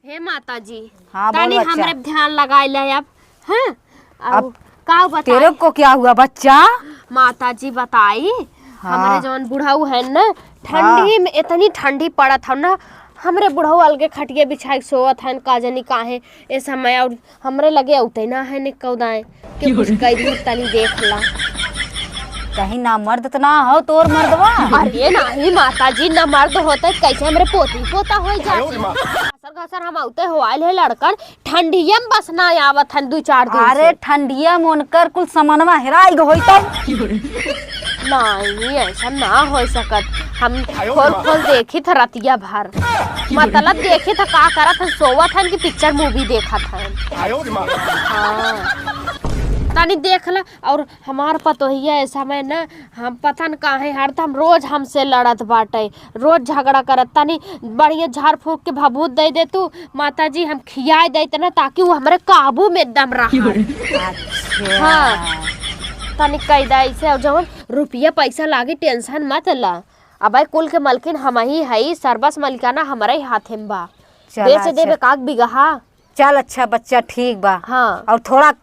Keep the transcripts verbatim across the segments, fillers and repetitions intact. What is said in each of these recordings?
हे माता जी, हाँ, बोल तनी बच्चा। हमरे ध्यान लगाई ले अब, हैं? अब अब का बताई? तेरे को क्या हुआ बच्चा? माता जी बताई, हाँ। हमरे जौन बुढ़ऊ है ना, हाँ। ठंडी में इतनी ठंडी पड़त हौ ना, हमरे बुढ़ऊ अलगे खटिया बिछाई के सोवत हन, का जानी काहे ए समय, और हमरे लगे औते ना है ने कौदाए के कुछ कह दी, तनी देख ला। कहीं ना मर्द त ना हो तोर मर्दवा? अरे नहीं माता जी, ना मर्द होते कैसे हमरे पोती पोता हो जाते? घसर घसर हम औते हो आइल है लड़कन, ठंडिया में बस ना आवत हन दू चार दिन अरे से। ठंडिया में उनकर कुल समनवा हेराई गो होई तब। नहीं, ऐसा ना हो सकत। हम खोल खोल देखी था रतिया भर, मतलब देखी था का करत हन, सोवत हन कि पिक्चर मूवी देखत हन। हाँ। तनी देख ला, और हमार पतोहिया ए समय ना, हम पता न काहे हरदम रोज हमसे लड़त बाटे, रोज झगड़ा करत। तनी बढ़िया झाड़ फूँक के भभूत दे दे तू माता जी, हम खियाए देते ना, ताकि वो हमरे काबू में एकदम रहा। अच्छा। हाँ, तनी कह दे ऐसे, और जवन रुपया पैसा लागी टेंशन मत ला। अबे कुल के मलकिन हमही हई, सरबस मलिकाना हमरे हाथे में बा। चल, बेच अच्छा। देबे काक बिगहा। चल अच्छा बच्चा, ठीक बा। हाँ। और थोड़ा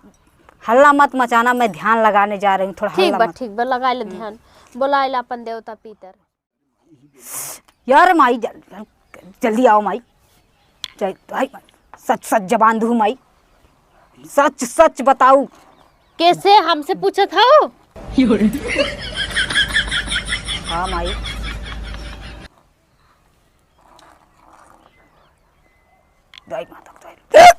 हल्ला मत मचाना, मैं ध्यान लगाने जा रही हूँ, थोड़ा ठीक हल्ला बा, मत। ठीक बा, लगा ले ध्यान। बोला आइला अपन देवता पितर। यार माई, जल-, जल-, जल्दी आओ माई। जय, हाय माई, सच सच जबान दू माई, सच सच बताऊ। कैसे हमसे पूछत हो? हाँ माई। जय माता दी, जय।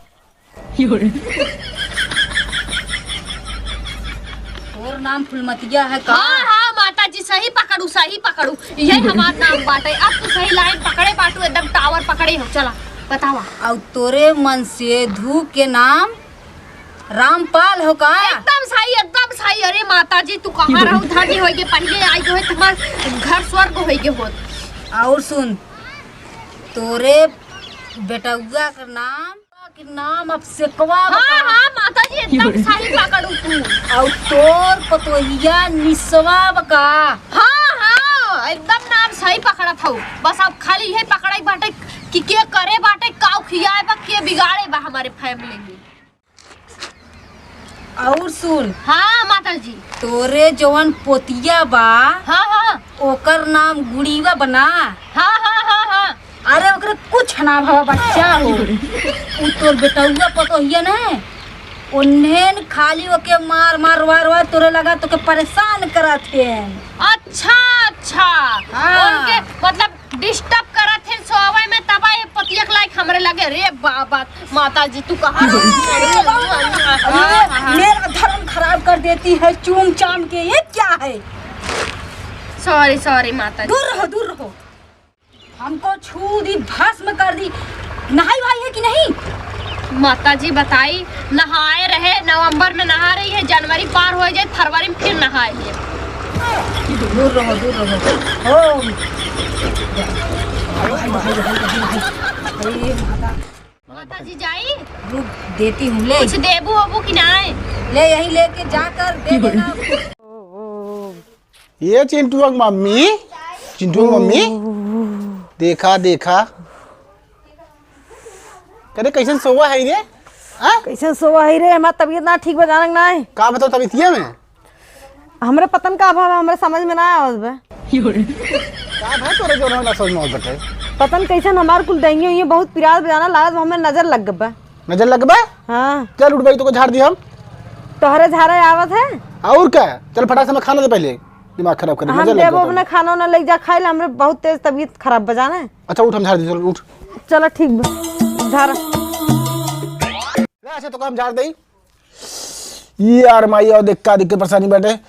तोर नाम फुलमतिया है का? हाँ, हाँ, माता जी, सही पकड़ू, सही पकड़ू। यही हमार नाम बाटे। अब तू सही लाइन पकड़े बाटू, एकदम टावर पकड़े हो। चला, बतावा। और तोरे मन से धू के नाम रामपाल हो का? एकदम सही, एकदम सही। अरे माता जी, तू कहाँ रहू? धन्य होइगे, पहिले आई गए, तुम्हार घर स्वर्ग होइगे होत। और सुन, तोरे बेटउआ का नाम, के नाम अब सेकवा हाँ, बता। हाँ, माता जी, एकदम सही पकड़ू तू। और तोर पतोहिया निसवा बका। हाँ, हाँ, एकदम नाम सही पकड़त हऊ। बस अब खाली यही पकड़ाई बाटे कि के करे बाटे, काऊ खियाए बा, के बिगाड़े बा हमारे फैमिली में। और सुन। हाँ, माता जी। तोरे जवन पोतिया बा, हाँ, हाँ। ओकर नाम गुड़ीवा बना। हाँ, हाँ, हाँ, हाँ। अरे, ओकरे कुछ ना भवा, बच्चा हो। उ तोर बेटउआ पतोहिया न, उन्हें खाली ओके मार, मार, वार, वार तोरे लगा, तोके परेशान करत है। अच्छा, अच्छा। हाँ। उनके, मतलब, disturb करत है सोवे में, तब ये पतिया के लायक हमरे लगे। रे बाबा, माता जी, तू कहाँ अरे, अरे, मेरा धर्म खराब कर देती है चूम चाम के, ये क्या है? Sorry, sorry माता जी। दूर रहो, दूर रहो। हमको छू दी, भस्म कर दी। नहाई वहाई है कि नहीं? माता जी बताई, नहाए रहे, नवंबर में नहा रही है, जनवरी पार हो जाए, फरवरी में फिर नहाए लिए। दूर रहो, दूर रहो। ओ। अरे माता। माता जी जाई? रुक, देती हूँ, ले। कुछ देबू होबू कि नाय? ले, यहीं लेके जाकर दे देना। ये चिंटुआ की मम्मी, चिंटुआ की मम्मी, देखा, देखा। करे कैसन सोवा है रे? हाँ? कैसन सोवा है रे? हमार तबीयत ना ठीक बा, जानक ना है। का बताओ तबीयतिया में? हमरे पतन का भाव, हमरे समझ में ना आवत बा। का भाई तोरे जो ना समझ में आवत बटे? पतन कैसन हमार कुल देंगे हुई बहुत पिरात बजाना लागत बा, हमें नजर लग गबा। नजर लगबा? हाँ। चल उठ भाई, तोको झाड़ दी हम। तोहरे झाड़े आवत है? और का? चल फटाक से हमें खाना दे पहले, दिमाग खराब कर हम नजर लग देबो गबा। अपने खाना ना ले जा खाए ला, हमरे बहुत तेज तबीयत खराब बजाना है। अच्छा उठ, हम झाड़ दी, चल उठ। चलो ठीक बा, झाड़। ले, अच्छा तोको हम झाड़ दई। ये यार माई, और देख का दिक्कत परेशानी बाटे।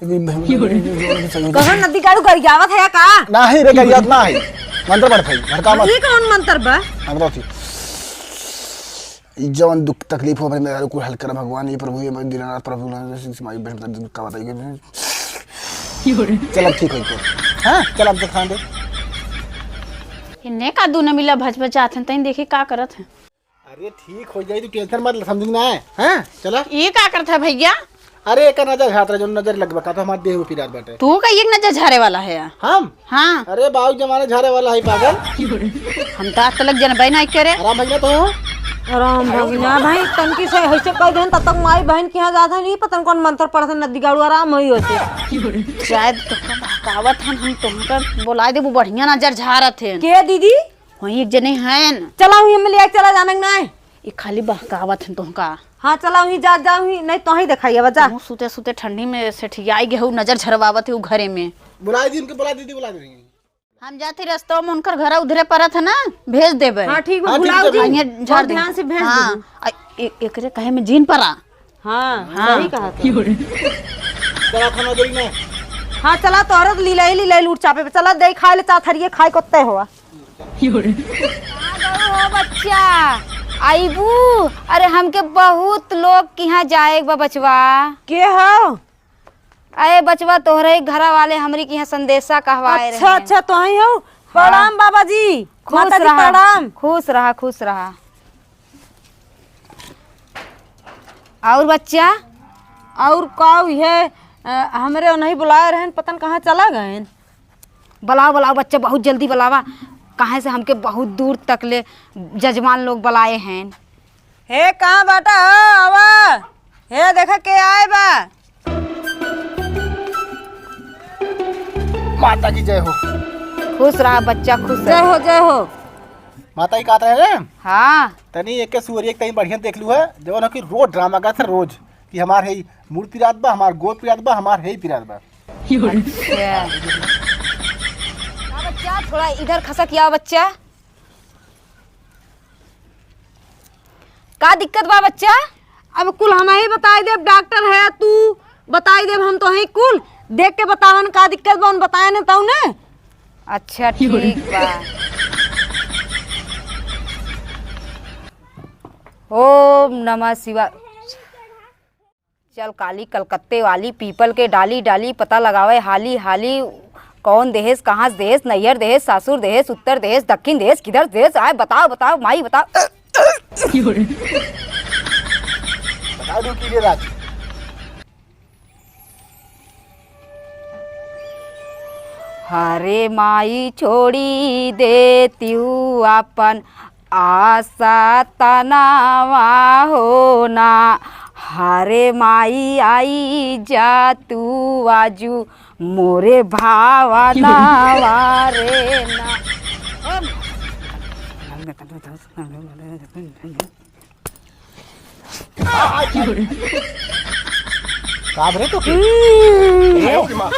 कहाँ नदी काढ़ू गरियावत है का? नाही रे, गरियावत ना है। मंत्र पढ़त है, भड़का मत। ये कौन मंत्र बा? हम तो थी। ई जवन दुख तकलीफ हो, मेरे को हल कर भगवान, ये प्रभु, ये मेरे दीनानाथ प्रभु, माई बहन का दुख का बताइए। चल अब ठीक होई तो। हाँ, चल अब दिखा दे। इन्हें का दूनो मिला भचभचात हैं, तईं देखी का करत हैं। अरे ठीक हो जाई, तू tension मत ले, समझी ना है? हाँ, चला। ये का करत है भैया? अरे, एकर नजर झारत रहे, जौन नजर लगबा का, तो हमार देह में पिरात बाटे। तू का एक नजर झारे वाला है? हम? हाँ। अरे, बाऊ जमाने झारे वाला है, पागल। हम तो आज तलक जनबे नहीं करे। आराम भगिना तो हो? आराम भगिना भाई, तनकी से ऐसे कह देन, तब तक माई बहन के यहाँ जात है, नहीं पता कौन मंत्र पढ़त है, नदी गाड़ू आराम होई होते। शायद तो बहकावत हन, हम तुमका बोला देबू, बढ़िया नजर झारत है। के दीदी? वहीं एक जने हैं। चला हुई, हम ले चला जाने ना है। ये खाली बहकावत हैं तुमका। हाँ, चला हुई, जा, जा हुई, नहीं तो ही दिखाई अब जा। तू सुते सुते ठंडी में सेठियाई गए हो, नजर झरवावत है उ घरे में। बुला दी उनके, बुला दीदी, बुला दी। हम जाते रस्तों में उनकर घर उधरे परत है ना, भेज देबे। हाँ, ठीक बा, हाँ, ठीक बुलाओ बा, जी। हाँ, ये झाड़ बहुत दे। ध्यान से भेज हाँ, देबे। आ, ए-, एकरे कहे में जीन परा। हाँ, हाँ। सही कहा तो। चला खाना दे ना। हाँ, चला तोहरे तो लीला ही लीला लूट चापे पे। चला दे खाए ले, चाह थरिये खाए कोते हुआ। कहाँ गयो हो बच्चा? आइबू? अरे हमके बहुत लोग के यहाँ जाए बा बचवा। के हो? अरे बचवा, तोहरे ही घरा वाले हमरी के यहाँ संदेशा कहवाए अच्छा, रहे। अच्छा, तो आई हो। हाँ। प्रणाम बाबा जी। खुश माता जी, रहा, प्रणाम। खुश रहा, खुश रहा। और बच्चा? और का, ये, अ, हमरे नहीं बुलाए रहन, पता न कहाँ चला गए। बुलाओ, बुलाओ बच्चा, बहुत जल्दी बुलावा। काहे से हमके बहुत दूर तक ले जजमान लोग बुलाए हैं। हे, कहाँ बाटा हो? आवा। हे, देखा के आए बा। माता की जय हो। खुश रहा बच्चा, खुश जय रहा। हो, जय हो। माता की कहत रहे रे? हाँ। तनी एक के सुअरिया के तनी बढ़िया देख लू है, जवन हो कि रोज ड्रामा करत है रोज, कि हमार है मूड़ पिरात बा, हमार गोड़ पिरात बा, हमार है पिरात बा। अच्छा। का बच्चा, थोड़ा इधर खसक आवा बच्चा। का दिक्कत बा बच्चा? अब कुल हम ही बताई देब, डॉक्टर है, तू बताई देब, हम तो ही कुल देख के बतावन का दिक्कत बा, उन बताए न तऊ ने। अच्छा, ठीक बा। ओम नमः शिवाय। चल काली कलकत्ते वाली, पीपल के डाली डाली, पता लगावे हाली हाली, कौन देहेस, कहाँ देहेस, नैहर देहेस, सासुर देहेस, उत्तर देहेस, दक्षिण देहेस, किधर देहेस, आए बताओ, बताओ माई बताओ। बता दो की रे राज। हरे माई छोड़ी देतिउ आपन आसा तनावा हो ना, हरे माई आई जा तू आजू मोरे भावनावा रे ना। का भरे तो के? हम्म। ए, ओके माँ। ये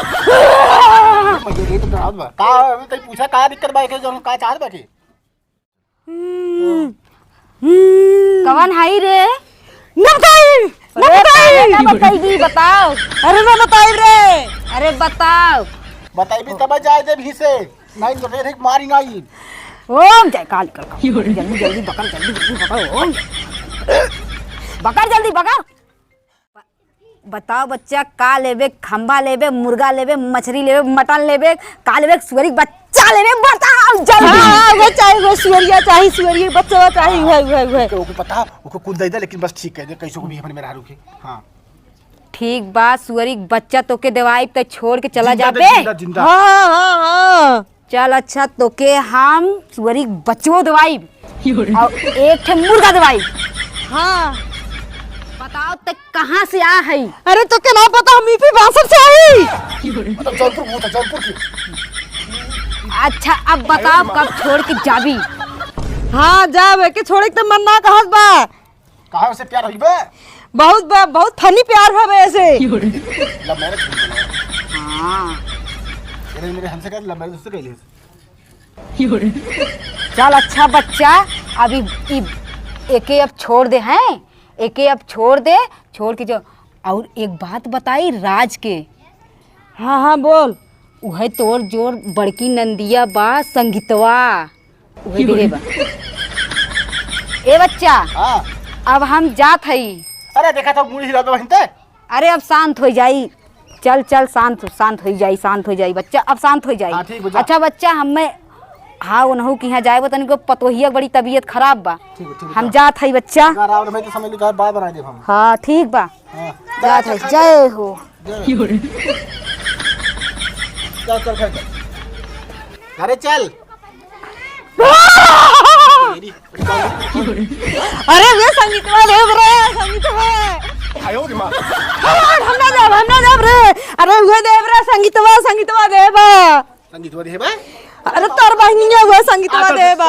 तो डरावत बा। का, तई पूछा का दिक्कत बा, के जौन का चाहत बाटे? हम्म। हम्म। कवन हई रे? ना बताई, ना अरे, बताई। काहे ना बताई जी, बताओ। अरे ना बताई रे। अरे बताओ। बताई भी तब जाए दे भी से। नहीं तो रे मारी नहीं। ओम जय काल कर। जल्दी, जल्दी बकर, जल्दी, जल्दी बकर, ओम। बकर, जल्दी बकर। बताओ बच्चा, का लेबे? खम्बा लेबे, मुर्गा लेबे, मछरी लेबे, मटन लेबे, का लेबे? सुअरी बच्चा लेबे, बताओ जल्दी। हाँ, हाँ, वो चाही, वो सुअरिया चाही, सुअरिया बच्चा चाही, वही, वही, वही। ओके, ओके, पता, ओके कुल दे दे, लेकिन बस ठीक है, कैसे को भी अपने मेहरारू के। हाँ। ठीक बा, सुअरी बच्चा तोके देवाई, त छोड़ के चला जिंदा दे, जाबे। जिंदा, जिंदा। हाँ, हाँ, हाँ। चल अच्छा, तोके हम सुअरी बच्चो देवाई और एक ठे मुर्गा देवाई। हाँ। बताओ त कहाँ से आ है? अरे तोके ना पता, हम यूपी बासठ से आई। मतलब जौनपुर, वो तो जौनपुर की। अच्छा अब बताओ कब छोड़ के जाबी? हाँ जाबे, के छोड़े के त मन ना कहत बा। कहाँ से प्यार होई बे? बहुत बा, बहुत funny प्यार बा बे ऐसे। Love marriage होई बे। हाँ। अरे मेरे हमसे कर, love marriage उससे कर ले। चल अच्छा बच्चा, अब इ, इ, एके अब छोड़ दे हैं, एके अब छोड़ दे, छोड़ के जो, और एक बात बताई राज के। हाँ, हाँ, बोल। उहे तोर जोर बड़की नंदिया बा संगीतवा। उहे देहे बा। ए बच्चा, हाँ। अब हम जात हई। अरे देखा तो मुड़ी हिला दो बहिन ते। अरे अब शांत हो जाई। चल, चल, शांत, शांत हो जाई, शांत हो जाई बच्चा, अब शांत हो जाई। हाँ, ठीक बा, जा। अच्छा बच्चा, हमें हाँ, उनहू के यहाँ जाए बा, तनिको पतोहिया के बड़ी तबीयत खराब बा। ठीक बा, ठीक बा, हम चल। जात हई बच्चा। ना, रावण भाई के समय लिखा है, बात बना देब हम। हाँ, ठीक बा। हाँ। जात हई, जय हो। जय हो। चल, चल, चल, चल। अरे चल। अरे वे संगीतवा देब रे, संगीतवा। आयो रे माँ। हम ना जाब, हम ना जाब रे। अरे वे देब रे, संगीतवा, संगीतवा देब। संगीतवा देब? अरे तोर बहिनिया वे संगीतवा देब।